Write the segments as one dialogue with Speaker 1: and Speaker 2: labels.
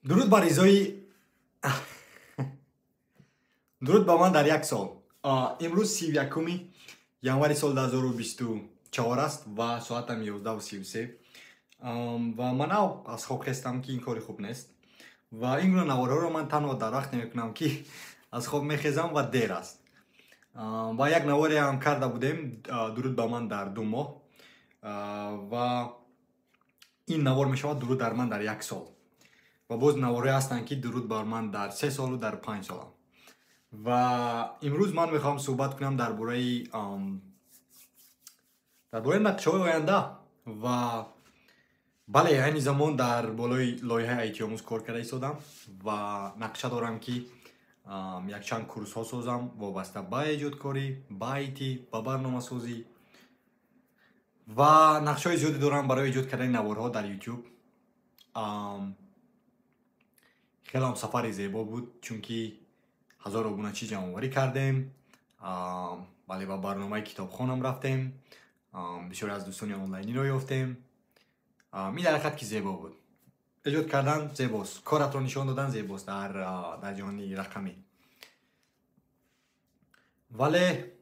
Speaker 1: Дуруд ба Ризои, дуруд ба ман дар як сол. Имрӯз 31-уми январи соли 2024 аст ва соатам 11:33 ва ман нав аз хоб хестам, ки ин кори хуб нест, ва ин гуна наворҳоро ман танҳо дар вақте мекунам, ки аз хоб мехезам ва дер аст. Ва як наворе ҳам карда будем, дуруд ба ман дар 2 моҳ, ва ин навор мешавад дуруд дар ман дар як сол. Ва боз наворҳое ҳастанд, ки дуруд бар ман дар 3 солу дар 5 солам. Ва имрӯз ман мехоҳам суҳбат кунам дар бораи нақшаҳои оянда. Ва бале, айни замон дар болои лоиҳаи айтиомӯз кор карда истодам ва нақша дорам, ки якчанд курсҳо созам, вобаста ба эҷодкорӣ, ба айти, ба барномасозӣ, ва нақшаҳои зиёде дорам барои эҷод кардани наворҳо дар YouTube. Хеле ҳам сафари зебо буд, чунки 1000 обуначӣ ҷамъоварӣ кардем. Бале, ба барномаи китобхонам рафтем, бисёре аз дӯстони онлайниро ёфтем. Ин дар ҳақиқат ки зебо буд. Эҷод кардан зебост, коратро нишон додан зебост дар ҷаҳони рақамӣ. Вале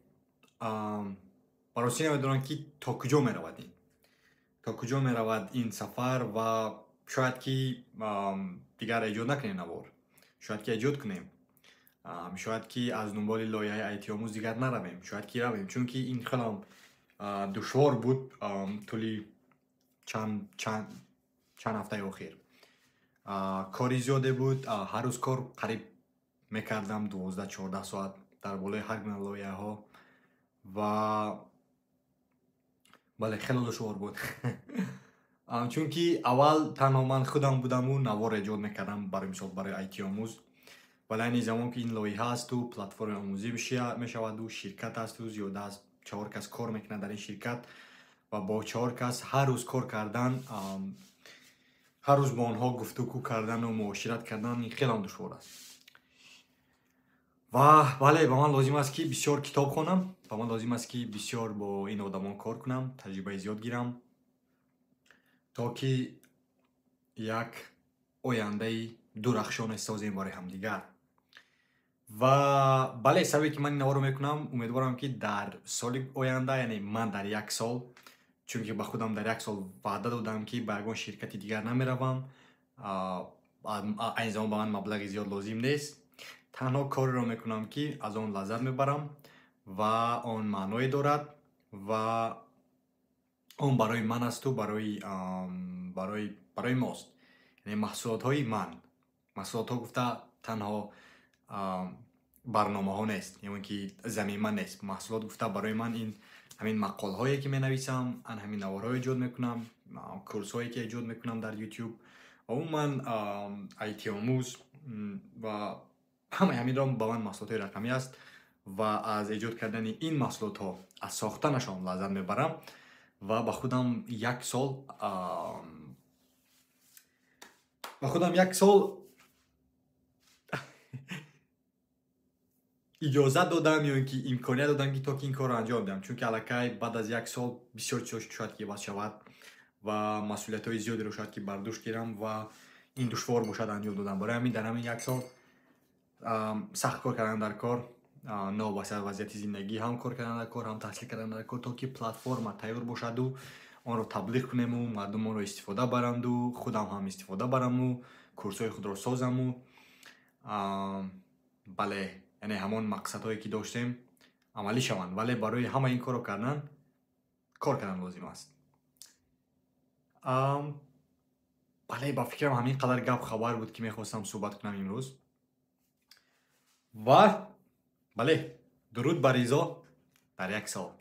Speaker 1: ба ростӣ намедонам, ки то куҷо меравад ин, то куҷо меравад ин сафар, ва шояд ки дигар эҷод накунем навор, шояд ки эҷод кунем, шояд ки аз дунболи лоиҳаи айтиомӯз дигар наравем, шояд ки равем, чунки ин хелам душвор буд тӯли чанд ҳафтаи охир. Кори зиёде буд, ҳар рӯз кор қариб мекардам 12-14 соат дар болои ҳар гуна лоиҳаҳо, ва бале, хеле душвор буд, чунки аввал танҳо ман худам будаму навор эҷод мекардам, барои мисол барои айтиомӯз. Вале айни замон ки ин лоиҳа асту платформаи омӯзӣ мешаваду ширкат асту зиёда аз 4 кас кор мекунад дар ин ширкат, ва бо 4 кас ҳар рӯз кор кардан, ҳар рӯз бо онҳо гуфтугӯ кардану муошират кардан ин хелам душвор аст. Ва бале, ба ман лозим аст, ки бисёр китоб хонам, ба ман лозим аст, ки бисёр бо ин одамон кор кунам, таҷрибаи зиёд гирам, то ки як ояндаи дурахшоне созем барои ҳамдигар. Ва бале, сабабе ки ман ин наворро мекунам, умедворам, ки дар соли оянда, яъне ман дар як сол, чунки ба худам дар як сол ваъда додам, ки ба ягон ширкати дигар намеравам. Айни замон ба ман маблағи зиёд лозим нест, танҳо кореро мекунам, ки аз он лаззат мебарам ва он маъное дорад ва он барои ман асту барои мост, яъне маҳсулотҳои ман. Маҳсулотҳо гуфта танҳо барномаҳо нест ё ин ки замима нест. Маҳсулот гуфта барои ман ин ҳамин мақолҳое, ки менависам, ан ҳамин наворҳое эҷод мекунам, курсҳое, ки эҷод мекунам дар YouTube ва умуман айтиомӯз ва ҳамаи ҳаминро ба ман маҳсулотҳои рақамӣ аст, ва аз эҷод кардани ин маҳсулотҳо, аз сохтанашон лаззат мебарам. Ва ба худам як сол иҷозат додам ё ин ки имконият додам, ки то ки ин корро анҷом диҳам, чунки аллакай баъд аз як сол бисёр чизҳо шояд ки иваз шавад ва масъулиятҳои зиёдеро шояд ки бар дӯш гирам ва ин душвор бошад анҷом додан. Барои ҳамин дар ҳамин як сол сахт кор кардан дар кор, новобаста аз вазъияти зиндагӣ, ҳам кор кардан дар кор, ҳам таҳсил кардан дар кор, то ки платформа тайёр бошаду онро таблиғ кунему мардум онро истифода баранду худам ҳам истифода бараму курсҳои худро созаму, бале, яъне ҳамон мақсадҳое, ки доштем, амалӣ шаванд. Вале барои ҳама ин корро кардан кор кардан лозим аст. Бале, ба фикрам, ҳамин қадар гап хабар буд, ки мехостам суҳбат кунам имрӯз. Ва бале, дуруд ба Ризо дар як сол.